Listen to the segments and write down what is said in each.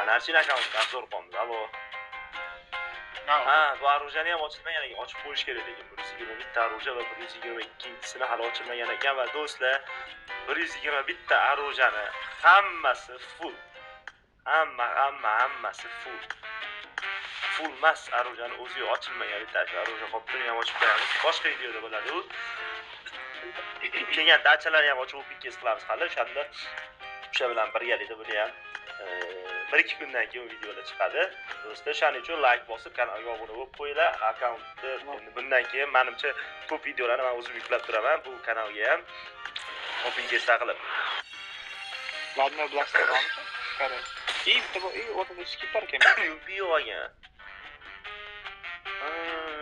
Mana Archini akkauntida обзор qilamiz. Alo. Ha, bu оружие ni ham ochilmagan ekan, ochib qo'yish kerak lekin 121 ta оружие va 122-sini hali ochilmagan ekan va do'stlar, 121 ta оружие ni hammasi full. Hamma, hamma, hammasi full. Full mas оружие ni o'zi ochilmagan, bitta shu оружие qolib, buni ham ochib qo'yamiz. Boshqa videoda bo'ladi u. Kelgan dachalarni ham ochib open case qilamiz hali, o'shanda o'sha bilan birgalikda buni ham 1-2 kundan keyin u videolar chiqadi. Do'stlar, shuning uchun like bosib, kanalga obuna bo'lib qo'yinglar. Akkauntni endi bundan keyin menimcha ko'p videolarni men o'zim yuklab turaman bu kanalga ham, open case qilib. Ладно, blaster bormi? Qarang. И bitta bu, и o'rtada skip bor ekan. UMP yo'q ekan.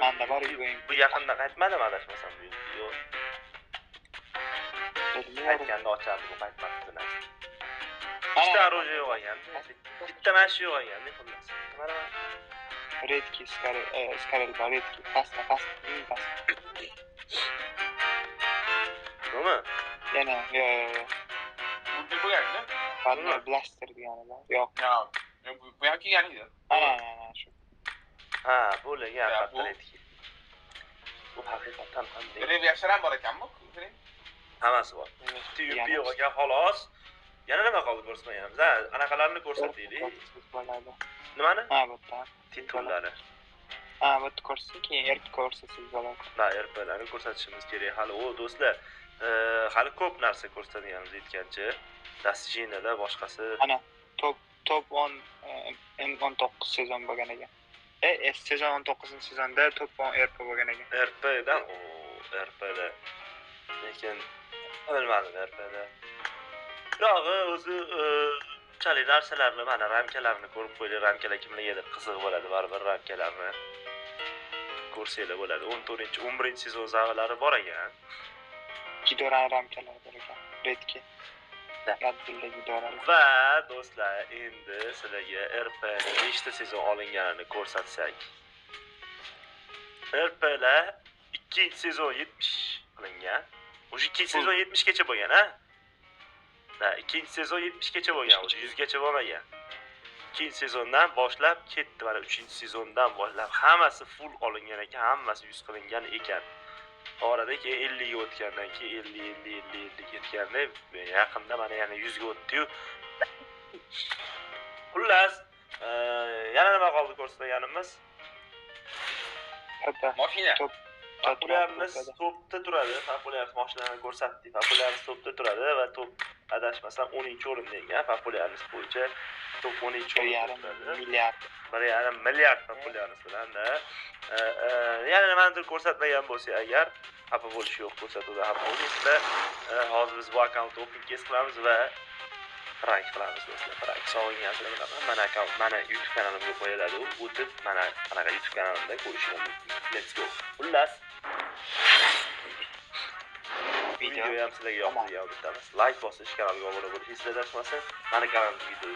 Manda bor UMP. Bu yaqinda qaytmadimi, adashmasam, bu UMP yo'q. Qaytganda ochardi, bu qaytmabdi narsa. Ikkita оружие yo'q ekan. Bitta mana shu yo'q ekan, xullas. Mana mana. Редкий SCAR-L bor, редкий. Pastda, pastda, eng pastda. Yo'qmi? Yana, yo'q, yo'q, yo'q. Bu bo'lganda? Ладно, blaster degani bor. Yo'q. Yo'q. Bu ham kelgan edi. Ana, ana, ana shu. Ha, bo'lgan Ya, albatta bu- редкий. Bu haqiqatan ham Revyashlar ham bor ekanmi? Hammasi bor. Bitta UMP yo'q ekan xolos. Yana nima qoldi ko'rsatmaganimiz? Ha, anaqalarni ko'rsataylik. Bo'ladi. Nimani? Ha, bu yerda. Titullari. Ha, bu yerda ko'rsa, keyin RP ko'rsatsangiz bo'ladi. Ha, RPlarni ko'rsatishimiz kerak hali. O do'stlar, hali ko'p narsa ko'rsatganimiz yetgancha. Достижения lar, boshqasi. Ana, top 10 M19 sezon bo'lgan ekan. Sezon 19 sezonda top 10 RP bo'lgan ekan. RPdan, o, RPda. Lekin bilmadim RPda. Yo'q, o'zi unchalik narsalarni, mana ramkalarni ko'rib qo'ydik. Ramkalar kimlargadir qiziq bo'ladi, baribir ramkalarni ko'rsanglar bo'ladi. 14, 11 sezon zavalari bor ekan. Gidora ramkalar bor ekan. Редкий. Да. Radvilla Gidoralar. Va do'stlar, endi sizlarga RP nechta sezon olinganini ko'rsatsak. RPlar ikkinchi sezon 70 qilingan. O'sha ikkinchi sezon 70 gacha bo'lgan, ha? Ha, ikkinchi sezon 70 gacha bo'lgan, o'sha 100 gacha bo'lmagan. Ikkinchi sezondan boshlab ketdi, mana uchinchi sezondan boshlab hammasi full olingan ekan, hammasi 100 qilingan ekan. Orada keyin 50 ga o'tgandan keyin 50, 50, 50, 50 ketganda yaqinda mana yana 100 ga o'tdi-yu. Xullas, yana nima qoldi ko'rsatganimiz? To'ppa. Mashina. Top. Populyarimiz topda turadi. Populyarimiz mashinani ko'rsatdik. Populyarimiz topda turadi va top, adashmasam, 10 o'rinda ekan. Populyarimiz bo'yicha top 10 Bir o'rinda yarim turadi. milliard. 1,5 milliard populyarimiz bilan-da. Yana nimanidir ko'rsatmagan bo'lsak agar, xafa bo'lish yo'q, ko'rsatuvda xafa bo'lmaysizlar. Hozir biz bu akkauntni open case qilamiz va prank qilamiz, do'stlar. Prank sog'ingansizlar, bilaman. Mana akkaunt, mana YouTube kanalimga qo'yiladi u. O'tib, mana qanaqa YouTube kanalimda ko'rishingiz mumkin. Let's go. Xullas, Video. video ham sizlarga yoqdi degan umiddamiz. Like bosish, kanalga obuna bo'lish esingizdan chiqmasin. Mani kanalimga video